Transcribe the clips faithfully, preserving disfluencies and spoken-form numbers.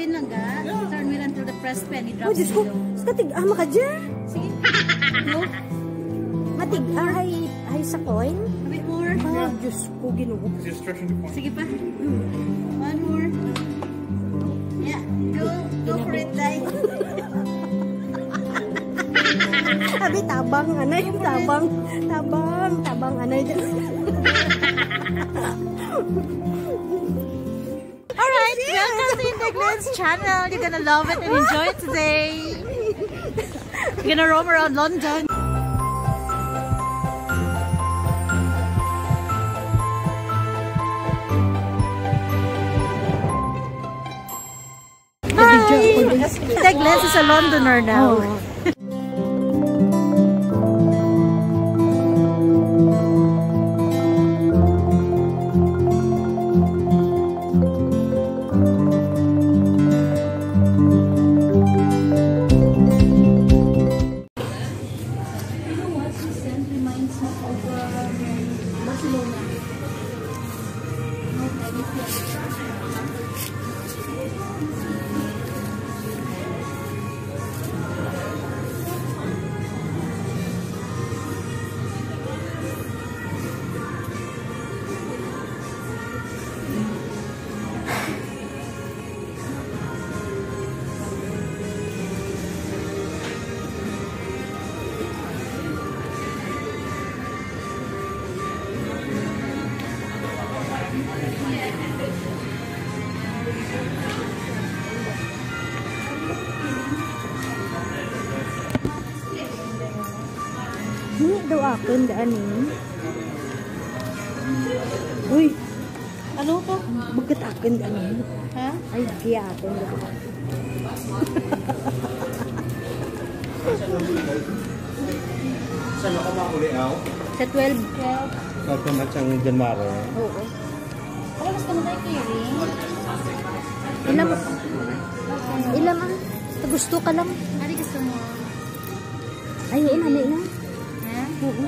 Pin lang ga. Turn me lang to the press pen. Oh, Diyos ko. Katig, ah, maka dyan. Sige. Go. Matig, ah, hay, hay sa coin. A bit more. Ah, Diyos ko, Ginoo. Sige pa. One more. Yeah. Go, go for it, Day. Abi, tabang, anay, tabang, tabang, tabang, anay. Alright, welcome to Inday Glenn's channel. You're gonna love it and enjoy it today. We're gonna roam around London. Hi! Inday Glenn's is a Londoner now. You know what? This scent reminds me of, um, Barcelona. No, I don't feel it. Hindi daw akon, daan eh. Uy, ano ka? Magkatakin, ano? Ha? Ay, kaya ako. Sa nakamakuli, aw? Sa twelve. Sa tumat sang January. Oo. Ano gusto mo tayo, Kiri? Ilam. Ilam, ah. Gusto ka lang. Ano gusto mo? Ay, oo, nami na. Ha? Oo.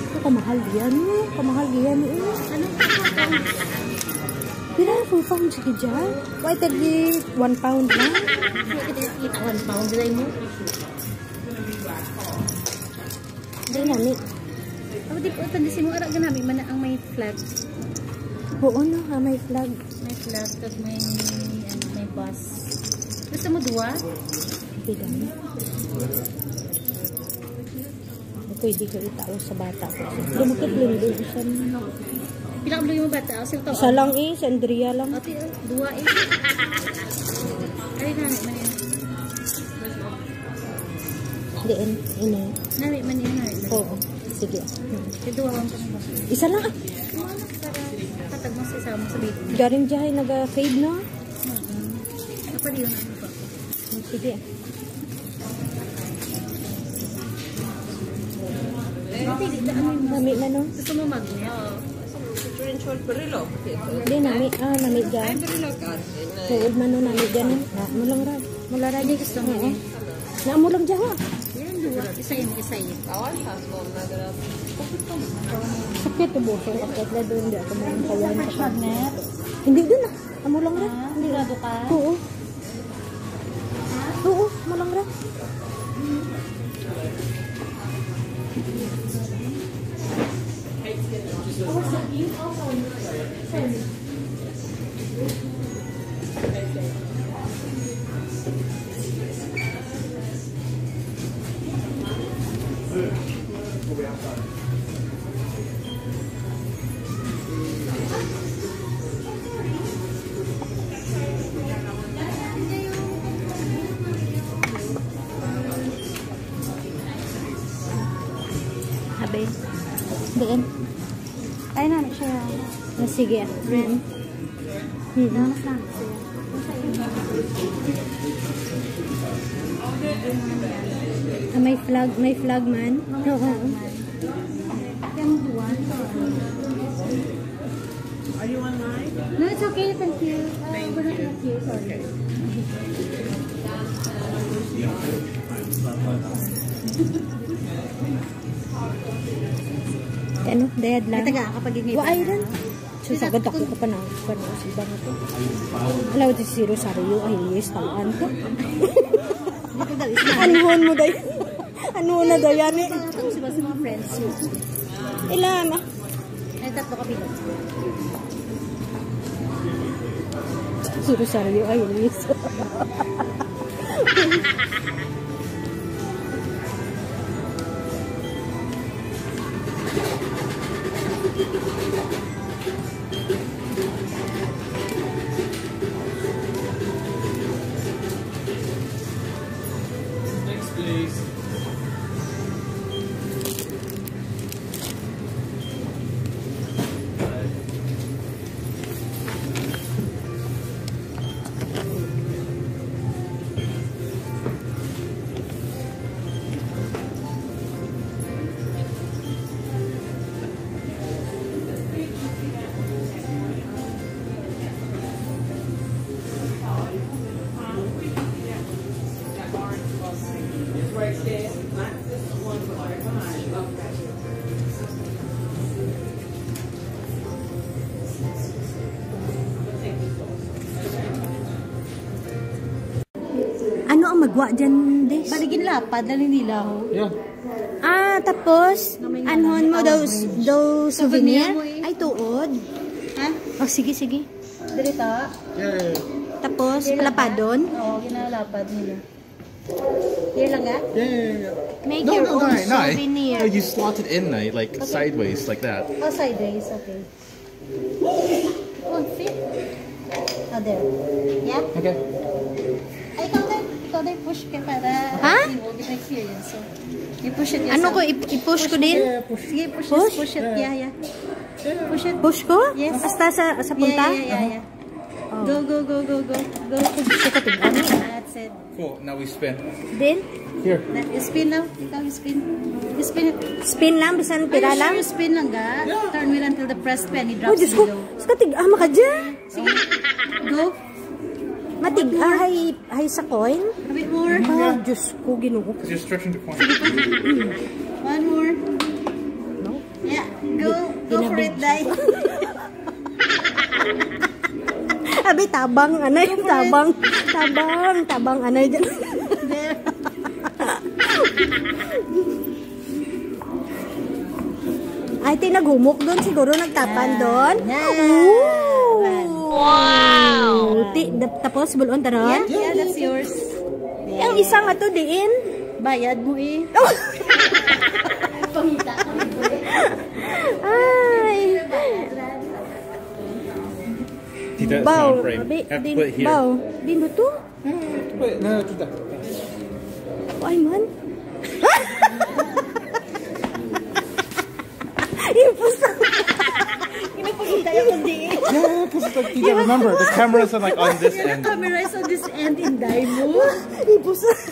Ito, kamahal yan, eh. Kamahal yan, eh. Anong four pounds? Pila ang four pounds, sige dyan? Why, tagi one pound lang? Sige, kita yung one pound, bilay mo. Di nami. Oh, di po, ito, di si mo, ara, ganami man na ang may flag. Oo, no, ah, may flag. May flag, kag may, ano, may bus. Gusto mo duwa? Hindi, dami. Pwede ko itao sa bata ko. Lumukit lang din siya. Pila ka bloy mo bata? O, sa tao. Isa lang eh, si Andrea lang. Ate, oh, duwa eh. Ay, nami man yan. Diin, ini. Nami man yan, nami man. Oo, sige. Ito, ang isa lang, ah. Katag mo sa isa mo sa baby. Garing dihay naga-fade, no? Mm-mm. Napaliw na ako pa. Sige. Ate, di na, ano yung Nami na, no? Gusto mo magnet? Sa Citrine Shell, pero lo, okay. Hindi, nami. Ah, nami dyan. Ay, pero lo, ka. Tuod man, no, nami dyan, no? Na, mo lang ra. Mula ra. Hindi, gusto mo Oo. Yan. Na, mo lang dyan, ha? Yan, duwa. Isa yun, isa yun. Awan, sa small na grab. Sakit ang buso. Sakit na doon. Hindi ako magkawan. Magnet? Hindi doon, ah. Amo lang ra. Ah, sigurado ka? Oo. Oo, amo lang ra. Abi. Diin. Ay, na siya. Ah, sige. Red. Mm. Mm-mm. Damas lang siya. Ah, may flag, may flag man. Oo. Flag man. Yung duwan. Are you on mine? No, it's okay. Thank you. Uh, we're not gonna queue. Sorry. Ano? Dayad lang. Ay, taga, kapag hindi Wa, pa ay na. Rin. Susagad ako ka pa na, ka na sa ibang ito. Alaw, di si Rosario, ay, yes, talaan ko. Anuhon mo, day? Ano na, day, yan, eh? Ito, si mga friends mo. Ilan, ah? Ay, tatlo kami. Si Rosario, ay, yes. Next, please. Ano ang magwa dyan, Des? Baligin lapad na nila, ho. Yeah. Ah, tapos, anhon mo daw, daw souvenir? Ay, tuod. Ha? Oh, sige, sige. Dili ta? Yeah, yeah, yeah. Tapos, lapadon? Oo, ginalapad nila. Here lang, ga? Yeah, yeah, yeah, yeah. Make your own souvenir. No, you slot it in, like, sideways, like that. Oh, sideways, okay. Oh, fit. Oh, there. Yeah? Okay. Ay, ikaw na, ikaw na push ka para. Ha? Hindi mo gina-experience. So, i-push it. Ano ko, i-, i-push ko din? Yeah, push. Sige, push, push it. Yeah, yeah. Push it. Push ko? Yes. Hasta sa, sa punta? Yeah, yeah, yeah, yeah. Oh. Go, go, go, go, go. Go. Gusto ko tignan. That's it. Cool. Now we spin. Then? Here. Na, spin now. Ikaw, spin. Spin it. Spin lang, bisan pira lang? Spin lang, ga. Yeah. Turn wheel until the press pen. Oh, Diyos ko. Sa katig-, ah, maka dyan. Sige. Go. Matig-, ah, hay, hay sa coin? A bit more. Oh, Diyos ko, Ginoo. It's your instruction to coin. One more. No? Yeah, go, go for it, Day. Abi, tabang, anay, tabang, tabang, tabang, anay dyan. There. Ay, ti, naghumok doon, siguro nagtapan doon. Yan. Ooh. Wow! Ti, tapos, bulon, taron? Yeah, yeah, that's yours. Ang isa nga to, diin? Bayad mo eh. Pangita. Ay. Tita, it's not a frame. Abi, have to put it here. Baw, din mo to? Eh, wait, no, tita. Ay, man. Impossible. Ginapakita yung kundi. Yeah, 'cause it's like, tita, remember, the camera's on, like, on this end. The camera is on this end, inday mo. Impossible.